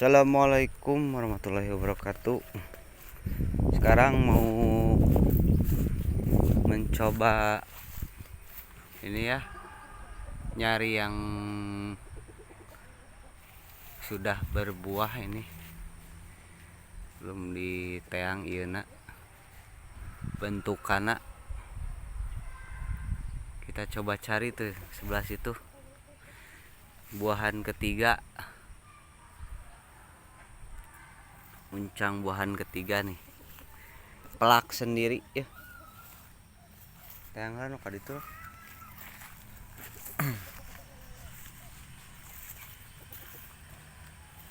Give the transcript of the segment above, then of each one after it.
Assalamualaikum warahmatullahi wabarakatuh. Sekarang mau mencoba ini ya, nyari yang sudah berbuah ini. Belum diteang ieuna bentukanna. Kita coba cari tuh sebelah situ. Buahan ketiga. Uncang buahan ketiga nih. Pelak sendiri ya. Teang lah nu ka ditu.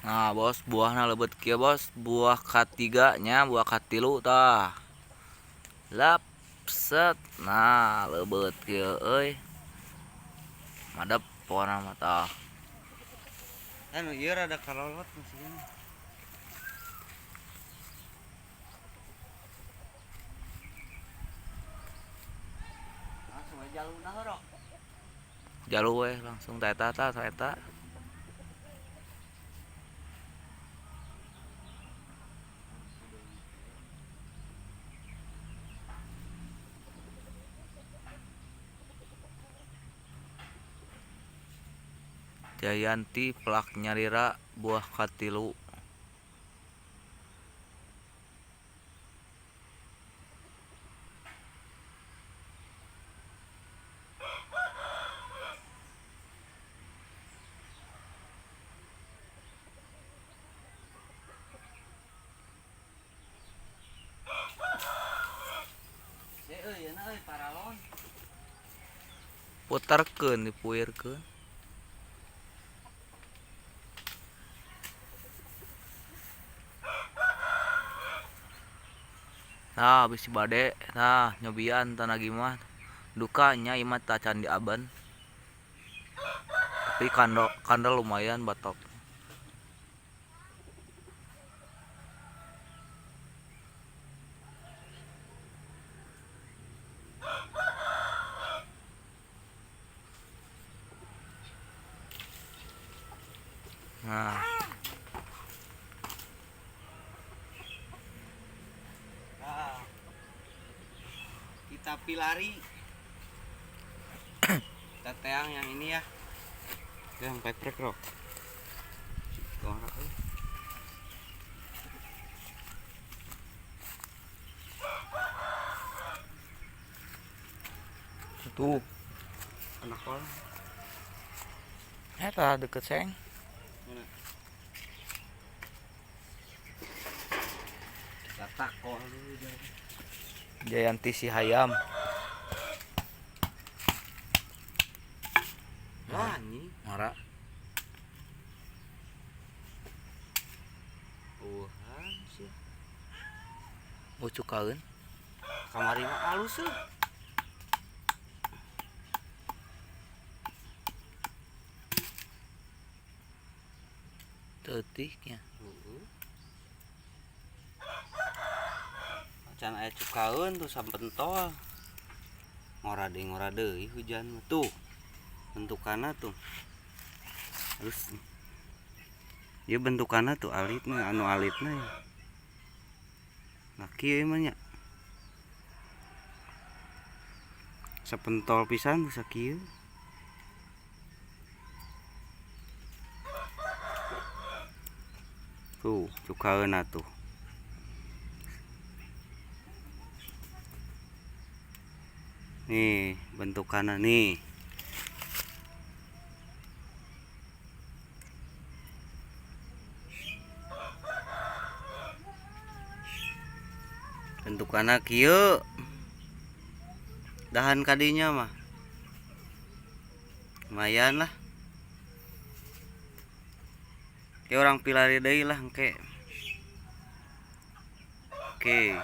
Nah, bos, buahna lebet kieu, bos. Buah katiga nya, buah katilu tah. Lap set. Nah, lebet kieu euy. Madep pokona mah tah. Anu ieu rada karolot masih. Langsung aja jaluna horok. Jalu we langsung ta eta ta eta. Jayanti pelak nyalira buah katilu. Putarkeun dipuirkeun. Nah, bisi bade, nah nyobian tanah gimah. Duka nya ieu mah tacan diaban. Tapi kandel lumayan batok. Nah. Kita pilari. Kita teang yang ini ya. Yang peprek rok. Tuh. Anak orang. Eta deket seng. Mana? Kita takol dulu. Jayanti si hayam. Wah, anjing. Mara. Uhan sih. Oh, cukaeun. Kamari mah alus euy. Teutiknya. Heeh. Can aya cukaeun tuh sampentol. Ngora deui hujan mah tuh. Bentukanna tuh. Terus ieu bentukanna tuh alitna anu alitna ya. Nah kieu mah nya. Sapentol pisan tuh sakieu. Tuh cukaeunna tuh. Nih bentukanna nih. Bentukanna kieu. Dahan kadinya mah. Lumayan lah. Oke, orang pilari deui lah engke. Oke.